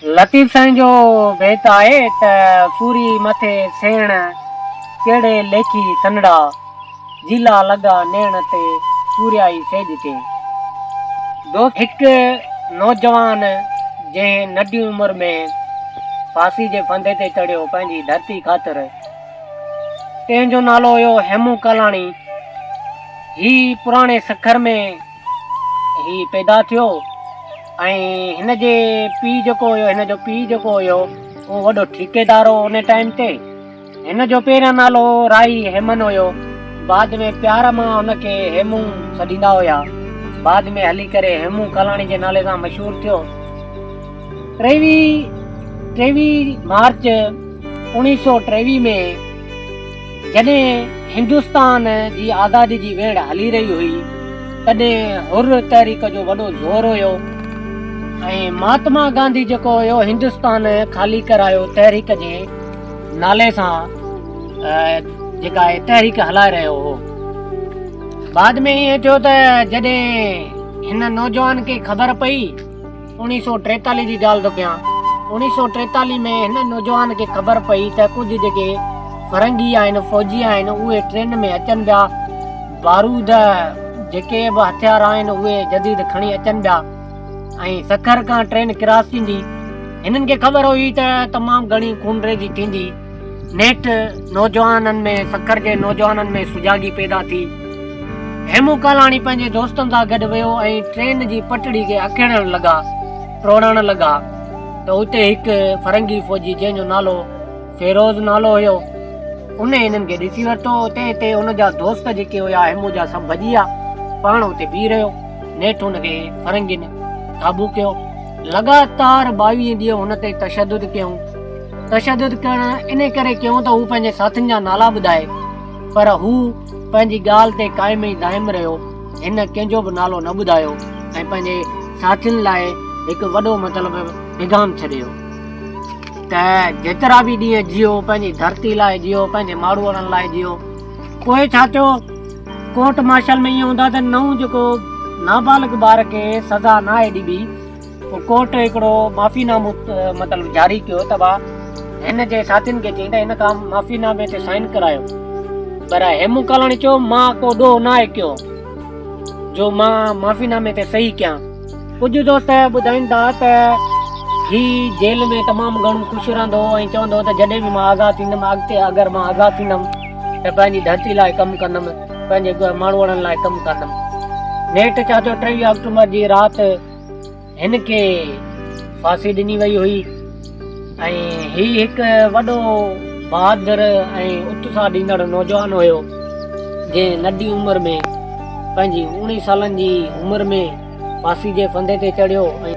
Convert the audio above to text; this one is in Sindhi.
لطيف سائين جو بيت آهي ته سوري مٿي سيڻ، ڪهڙي ليکي سنڙا، جيلا لڳا نيڻ تي، سوريائي سيڄ تي. دوست هڪ نوجوان جنهن ننڍي عمر ۾ ڦاسي جي ڦندي تي چڙهيو پنهنجي ڌرتي خاطر، تنهن جو نالو هيو هيمون ڪالاڻي. هي پراڻي سکر ۾ هي پيدا ٿيو ۽ هن جي پيء جيڪو هيو هن جو پيء جيڪو هيو اهو وڏو ٺيڪيدار هو ان ٽائيم تي. هن جو پهريان نالو رائي هيمن هيو. بعد ۾ پيار مان هن کي هيمون سڏيندا هيا. بعد ۾ هلي ڪري هيمون ڪالاڻي جي نالي سان مشهور ٿيو. 23 مارچ 1923 ۾ جڏهن هندستان جي آزادي جي ويڙهه هلي رهي هئي، تڏهن حر تحريڪ جو وڏو زور هيو ۽ مهاتما گانڌي جيڪو هيو هندستان خالي ڪرايو تحريڪ جي نالي سان جيڪا آهي تحريڪ هلائي رهيو هو. بعد ۾ ائين ٿيو ته جڏهن هن نوجوان کي خبر پئي 1943 جي ڳالهه ٿو ڪيان. 1943 ۾ هن نوجوان کي خبر پئي ته ڪجهه جيڪي فرنگي آهن، فوجي آهن، اهي ٽرين ۾ اچن پيا، بارود جيڪي به هٿيار آهن اهي جديد کڻي اچن پيا ۽ سکر کان ٽرين ڪراس ٿيندي. هنن کي خبر هئي ته تمام گهڻي خونريزي ٿيندي. نيٺ نوجوانن ۾ سکر جي نوجوانن ۾ سجاڳي پيدا ٿي. هيمون ڪالاڻي پنهنجي دوستن سان گڏ ويو ۽ ٽرين جي پٽڙي کي اکيڙڻ لڳا، ٽوڙڻ لڳا ته اتي هڪ فرنگي فوجي جنهن جو نالو فيروز نالو هيو، ان هنن کي ڏسي ورتو، تنهن تي ان جا دوست جيڪي هيا هيمون جا سڀ ڀڄي ويا، پاڻ اتي بيهي رهيو. نيٺ هن کي فرنگين قابو ڪيو. لڳاتار 22 ڏينهن هن تي تشدد ڪيائون. تشدد ڪرڻ انهي ڪري ڪيائون ته هو پنهنجي ساٿين جا نالا ٻڌائي، پر هو پنهنجي ڳالهه تي قائم ۽ دائم رهيو. هن ڪنهن جو به نالو نه ٻڌايو ۽ پنهنجي ساٿين لاء هڪ وڏو مطلب پيغام ڇڏيو ته جيترا به ڏينهن جيئو پنهنجي ڌرتي لاء جيئو، پنهنجي ماڙوئڙن لاء جيئو. پوء ڇا ٿيو؟ ڪورٽ مارشل ۾ ائين هوندو آهي ته نئون جيڪو نابالغ ٻار کي سزا ناهي ڏبي. پوء ڪورٽ هڪڙو معافي نامو مطلب جاري ڪيو ته ڀا هن جي ساٿين کي چيائين ته هن کان معافي نامي تي سائن ڪرايو پر هيمون ڪالاڻي چيو مان ڪو ڏوهه ناهي ڪيو جو مان معافي نامي تي صحيح ڪيان. ڪجهه دوست ٻڌائين ٿا ته هي جيل ۾ تمام گهڻو خوش رهندو هو ۽ چوندو هو ته جڏهن به مان آزاد ٿيندم اڳتي اگر مان آزاد ٿيندم ته پنهنجي ڌرتي لاء ڪم ڪندم پنهنجي ماڻهوئڙن لاء ڪم ڪندم. نيٺ ڇا ٿيو 23 آڪٽومبر جي رات هن کي ڦاسي ڏني وئي هئي ۽ هي هڪ وڏو بهادر ۽ اتساهه ڏيندڙ نوجوان هيو جنهن ننڍي عمر ۾ پنهنجي اوڻيهه سالن جي عمر ۾ ڦاسي جي ڦندي تي چڙهيو ۽.